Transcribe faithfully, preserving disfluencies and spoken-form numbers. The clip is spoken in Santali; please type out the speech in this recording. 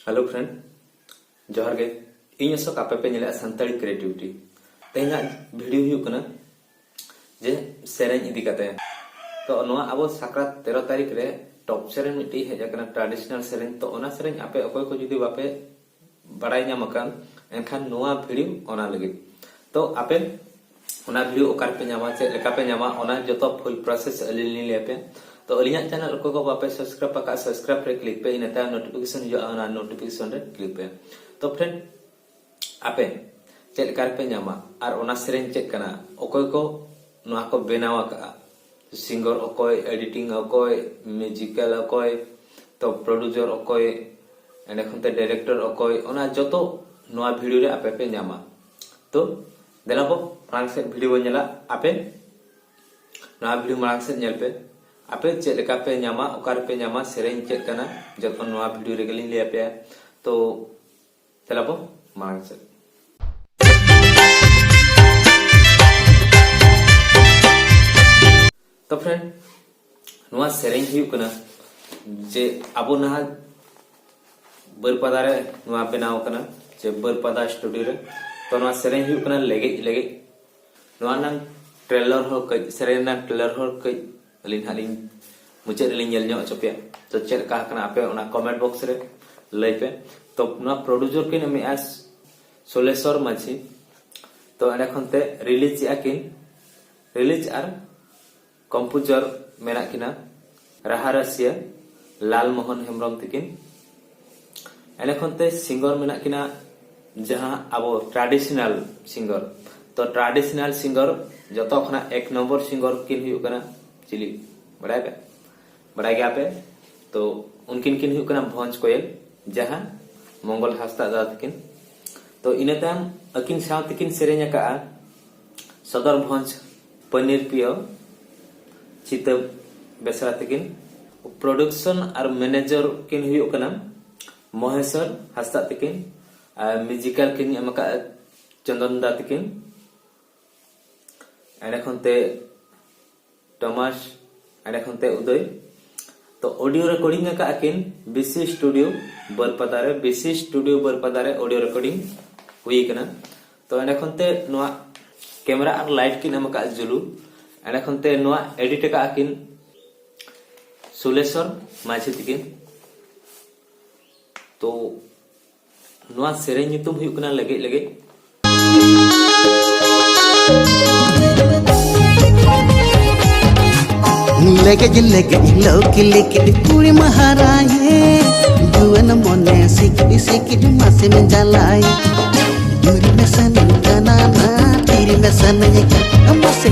Hello friend, ᱡᱚᱦᱟᱨ ᱜᱮ᱾ ᱤᱧ ᱚᱥᱳᱠ, ᱟᱯᱮ ᱯᱮ ᱧᱮᱞᱮᱫᱼᱟ ᱥᱟᱱᱛᱟᱲᱤ ᱠᱨᱤᱭᱮᱴᱤᱵᱷᱤᱴᱤ᱾ ᱛᱮᱦᱮᱧᱟᱜ ᱵᱷᱤᱰᱤᱭᱳ ᱦᱩᱭᱩᱜ ᱠᱟᱱᱟ ᱡᱮ ᱥᱮᱨᱮᱧ ᱤᱫᱤ ᱠᱟᱛᱮ᱾ ᱛᱚ ᱱᱚᱣᱟ ᱟᱵᱚ ᱥᱟᱠᱨᱟᱛ ᱛᱮᱨᱚ ᱛᱟᱹᱨᱤᱠᱷ ᱨᱮ ᱴᱚᱯ ᱥᱮᱨᱮᱧ ᱢᱤᱫᱴᱤᱡ ᱦᱮᱡ ᱟᱠᱟᱱᱟ, ᱴᱨᱟᱰᱤᱥᱚᱱᱟᱞ ᱥᱮᱨᱮᱧ᱾ ᱛᱚ ᱚᱱᱟ ᱥᱮᱨᱮᱧ ᱟᱯᱮ ᱚᱠᱚᱭ ᱠᱚ ᱡᱩᱫᱤ ᱵᱟᱯᱮ ᱵᱟᱲᱟᱭ ᱧᱟᱢ ᱟᱠᱟᱱ, ᱮᱱᱠᱷᱟᱱ ᱱᱚᱣᱟ ᱵᱷᱤᱰᱤᱭᱳ ᱚᱱᱟ ᱞᱟᱹᱜᱤᱫ᱾ ᱛᱚ ᱟᱯᱮ ᱚᱱᱟ ᱵᱷᱤᱰᱤᱭᱳ ᱚᱠᱟ ᱨᱮᱯᱮ ᱧᱟᱢᱟ, ᱪᱮᱫ ᱞᱮᱠᱟ ᱯᱮ ᱧᱟᱢᱟ, ᱚᱱᱟ ᱡᱚᱛᱚ ᱯᱷᱩᱞ ᱯᱨᱚᱥᱮᱥ ᱟᱹᱞᱤᱧ ᱞᱤᱧ ᱞᱟᱹᱭ ᱟᱯᱮᱭᱟ᱾ ᱛᱚ ᱟᱹᱞᱤᱧᱟᱜ ᱪᱮᱱᱮᱞ ᱚᱠᱚᱭ ᱠᱚ ᱵᱟᱯᱮ ᱥᱟᱵᱥᱠᱨᱟᱭᱤᱵ ᱟᱠᱟᱫ, ᱥᱟᱵᱥᱠᱨᱟᱭᱤᱵ ᱨᱮ ᱠᱞᱤᱠ ᱯᱮ, ᱤᱱᱟᱹ ᱛᱟᱭᱚᱢ ᱱᱳᱴᱤᱯᱷᱤᱠᱮᱥᱚᱱ ᱦᱤᱡᱩᱜᱼᱟ, ᱚᱱᱟ ᱱᱳᱴᱤᱯᱷᱤᱠᱮᱥᱚᱱ ᱨᱮ ᱠᱞᱤᱠ ᱯᱮ᱾ ᱛᱚ ᱯᱷᱨᱮᱱᱰ, ᱟᱯᱮ ᱪᱮᱫ ᱞᱮᱠᱟ ᱨᱮᱯᱮ ᱧᱟᱢᱟ ᱟᱨ ᱚᱱᱟ ᱥᱮᱨᱮᱧ ᱪᱮᱫ ᱠᱟᱱᱟ, ᱚᱠᱚᱭ ᱠᱚ ᱱᱚᱣᱟ ᱠᱚ ᱵᱮᱱᱟᱣ ᱟᱠᱟᱫᱼᱟ, ᱥᱤᱝᱜᱚᱨ ᱚᱠᱚᱭ, ᱮᱰᱤᱴᱤᱝ ᱚᱠᱚᱭ, ᱢᱤᱣᱡᱤᱠᱟᱞ ᱚᱠᱚᱭ, ᱛᱚ ᱯᱨᱚᱰᱩᱥᱟᱨ ᱚᱠᱚᱭ, ᱮᱸᱰᱮ ᱠᱷᱚᱱ ᱛᱮ ᱰᱟᱭᱨᱮᱠᱴᱚᱨ ᱚᱠᱚᱭ, ᱚᱱᱟ ᱡᱚᱛᱚ ᱱᱚᱣᱟ ᱵᱷᱤᱰᱤᱭᱳ ᱨᱮ ᱟᱯᱮ ᱯᱮ ᱧᱟᱢᱟ᱾ ᱛᱚ ᱫᱮᱞᱟ ᱵᱚ ᱢᱟᱲᱟᱝ ᱥᱮᱫ ᱵᱷᱤᱰᱤᱭᱳ ᱵᱚᱱ ᱧᱮᱞᱟ᱾ ᱟᱯᱮ ᱱᱚᱣᱟ ᱵᱷᱤᱰᱤᱭᱳ ᱢᱟᱲᱟᱝ ᱥᱮᱫ ᱧᱮᱞ ᱯᱮ, ᱟᱯᱮ ᱪᱮᱫ ᱞᱮᱠᱟ ᱯᱮ ᱧᱟᱢᱟ, ᱚᱠᱟ ᱨᱮᱯᱮ ᱧᱟᱢᱟ, ᱥᱮᱨᱮᱧ ᱪᱮᱫ ᱠᱟᱱᱟ, ᱡᱚᱛᱚ ᱱᱚᱣᱟ ᱵᱷᱤᱰᱤᱭᱳ ᱨᱮᱜᱮ ᱞᱤᱧ ᱞᱟᱹᱭ ᱟᱯᱮᱭᱟ᱾ ᱛᱚ ᱫᱮᱞᱟ ᱵᱚ ᱢᱟᱲᱟᱝ ᱥᱮᱫ᱾ ᱛᱚ ᱯᱷᱨᱮᱱᱰ, ᱱᱚᱣᱟ ᱥᱮᱨᱮᱧ ᱦᱩᱭᱩᱜ ᱠᱟᱱᱟ ᱡᱮ ᱟᱵᱚ ᱱᱟᱦᱟᱜ ᱵᱟᱹᱨᱯᱟᱫᱟ ᱨᱮ ᱱᱚᱣᱟ ᱵᱮᱱᱟᱣ ᱠᱟᱱᱟ, ᱡᱮ ᱵᱟᱹᱨᱯᱟᱫᱟ ᱥᱴᱩᱰᱤᱭᱳ ᱨᱮ᱾ ᱛᱚ ᱱᱚᱣᱟ ᱥᱮᱨᱮᱧ ᱦᱩᱭᱩᱜ ᱠᱟᱱᱟ ᱞᱮᱜᱮᱡ ᱞᱮᱜᱮᱡ᱾ ᱱᱚᱣᱟ ᱨᱮᱱᱟᱜ ᱴᱨᱮᱞᱟᱨ ᱦᱚᱸ ᱠᱟᱹᱡ, ᱥᱮᱨᱮᱧ ᱨᱮᱱᱟᱜ ᱴᱨᱮᱞᱟᱨ ᱦᱚᱸ ᱠᱟᱹᱡ ᱟᱹᱞᱤᱧ ᱱᱟᱦᱟᱜ ᱞᱤᱧ ᱢᱩᱪᱟᱹᱫ ᱨᱮᱞᱤᱧ ᱧᱮᱞ ᱧᱚᱜ ᱦᱚᱪᱚ ᱯᱮᱭᱟ᱾ ᱛᱚ ᱪᱮᱫ ᱞᱮᱠᱟ ᱟᱠᱟᱱᱟ ᱟᱯᱮ ᱚᱱᱟ ᱠᱚᱢᱮᱱᱴ ᱵᱚᱠᱥ ᱨᱮ ᱞᱟᱹᱭ ᱯᱮ᱾ ᱛᱚ ᱱᱚᱣᱟ ᱯᱨᱚᱰᱩᱥᱟᱨ ᱠᱤᱱ ᱮᱢᱮᱜᱼᱟ ᱥᱳᱞᱮᱥᱚᱨ ᱢᱟᱹᱡᱷᱤ᱾ ᱛᱚ ᱮᱸᱰᱮ ᱠᱷᱚᱱ ᱛᱮ ᱨᱤᱞᱤᱡᱽ ᱮᱜᱼᱟ ᱠᱤᱱ, ᱨᱤᱞᱤᱡᱽ ᱟᱨ ᱠᱚᱢᱯᱳᱡᱟᱨ ᱢᱮᱱᱟᱜ ᱠᱤᱱᱟ ᱨᱟᱦᱟ ᱨᱟᱹᱥᱤᱭᱟᱹ ᱞᱟᱞ ᱢᱳᱦᱚᱱ ᱦᱮᱢᱵᱨᱚᱢ ᱛᱤᱠᱤᱱ᱾ ᱮᱸᱰᱮ ᱠᱷᱚᱱ ᱛᱮ ᱥᱤᱝᱜᱚᱨ ᱢᱮᱱᱟᱜ ᱠᱤᱱᱟ ᱡᱟᱦᱟᱸ ᱟᱵᱚ ᱴᱨᱟᱰᱤᱥᱚᱱᱟᱞ ᱥᱤᱝᱜᱚᱨ᱾ ᱛᱚ ᱴᱨᱟᱰᱤᱥᱚᱱᱟᱞ ᱥᱤᱝᱜᱚᱨ ᱡᱚᱛᱚ ᱠᱷᱚᱱᱟᱜ ᱮᱠ ᱱᱚᱢᱵᱚᱨ ᱥᱤᱝᱜᱚᱨ ᱠᱤᱱ ᱦᱩᱭᱩᱜ ᱠᱟᱱᱟ ᱪᱤᱞᱤ, ᱵᱟᱲᱟᱭ ᱯᱮ? ᱵᱟᱲᱟᱭ ᱜᱮᱭᱟ ᱯᱮ? ᱛᱚ ᱩᱱᱠᱤᱱ ᱠᱤᱱ ᱦᱩᱭᱩᱜ ᱠᱟᱱᱟ ᱵᱷᱚᱸᱡᱽ ᱠᱚᱭᱮᱞ, ᱡᱟᱦᱟᱸ ᱢᱚᱝᱜᱚᱞ ᱦᱟᱸᱥᱫᱟ ᱫᱟᱫᱟ ᱛᱟᱹᱠᱤᱱ᱾ ᱛᱚ ᱤᱱᱟᱹ ᱛᱟᱭᱚᱢ ᱟᱹᱠᱤᱱ ᱥᱟᱶ ᱛᱮᱠᱤᱱ ᱥᱮᱨᱮᱧ ᱟᱠᱟᱫᱼᱟ ᱥᱚᱫᱚᱨ ᱵᱷᱚᱸᱡᱽ ᱯᱟᱱᱤᱨ ᱯᱤᱭᱳ ᱪᱤᱛᱟᱹ ᱵᱮᱥᱨᱟ ᱛᱟᱹᱠᱤᱱ᱾ ᱯᱨᱚᱰᱟᱠᱥᱚᱱ ᱟᱨ ᱢᱮᱱᱮᱡᱟᱨ ᱠᱤᱱ ᱦᱩᱭᱩᱜ ᱠᱟᱱᱟ ᱢᱚᱦᱮᱥᱚᱨ ᱦᱟᱸᱥᱫᱟ ᱛᱟᱹᱠᱤᱱ, ᱟᱨ ᱢᱤᱣᱡᱤᱠᱟᱞ ᱠᱤᱱ ᱮᱢ ᱟᱠᱟᱫᱼᱟ ᱪᱚᱱᱫᱚᱱ ᱫᱟ ᱛᱟᱹᱠᱤᱱ᱾ ᱮᱸᱰᱮ ᱠᱷᱚᱱ ᱛᱮ ᱴᱚᱢᱟᱥ, ᱮᱸᱰᱮ ᱠᱷᱚᱱ ᱛᱮ ᱩᱫᱚᱭ᱾ ᱛᱚ ᱚᱰᱤᱭᱳ ᱨᱮᱠᱚᱨᱰᱤᱝ ᱟᱠᱟᱫ ᱟᱹᱠᱤᱱ ᱵᱤᱥᱤ ᱥᱴᱩᱰᱤᱭᱳ ᱵᱟᱹᱨᱯᱟᱫᱟ ᱨᱮ᱾ ᱵᱤᱥᱤ ᱥᱴᱩᱰᱤᱭᱳ ᱵᱟᱹᱨᱯᱟᱫᱟ ᱨᱮ ᱚᱰᱤᱭᱳ ᱨᱮᱠᱚᱨᱰᱤᱝ ᱦᱩᱭ ᱟᱠᱟᱱᱟ᱾ ᱛᱚ ᱮᱸᱰᱮ ᱠᱷᱚᱱ ᱛᱮ ᱱᱚᱣᱟ ᱠᱮᱢᱮᱨᱟ ᱟᱨ ᱞᱟᱭᱤᱴ ᱠᱤᱱ ᱮᱢ ᱟᱠᱟᱫᱼᱟ ᱡᱩᱞᱩ᱾ ᱮᱸᱰᱮ ᱠᱷᱚᱱ ᱛᱮ ᱱᱚᱣᱟ ᱮᱰᱤᱴ ᱟᱠᱟᱫ ᱟᱹᱠᱤᱱ ᱥᱩᱞᱮᱥᱚᱨ ᱢᱟᱹᱡᱷᱤ ᱛᱤᱠᱤᱱ᱾ ᱛᱚ ᱱᱚᱣᱟ ᱥᱮᱨᱮᱧ ᱧᱩᱛᱩᱢ ᱦᱩᱭᱩᱜ ᱠᱟᱱᱟ ᱞᱮᱜᱮᱡ ᱞᱮᱜᱮᱡ᱾ ᱞᱮᱜᱮᱡ ᱞᱮᱜᱮᱡ ᱞᱳᱠᱤ ᱞᱤᱠᱤᱰ ᱠᱩᱲᱤ ᱢᱟᱦᱟᱨᱟᱭᱮ, ᱡᱩᱣᱟᱹᱱ ᱢᱚᱱᱮ ᱥᱤᱠᱤᱰ ᱥᱤᱠᱤᱰ ᱢᱟᱥᱮᱢ ᱡᱟᱞᱟᱭ᱾ ᱡᱩᱨᱤ ᱢᱮᱥᱟᱱᱤᱧ ᱠᱟᱱᱟ ᱱᱟ, ᱛᱤᱨᱤ ᱢᱮᱥᱟᱱᱤᱧ ᱠᱟᱱᱟ ᱢᱟᱥᱮ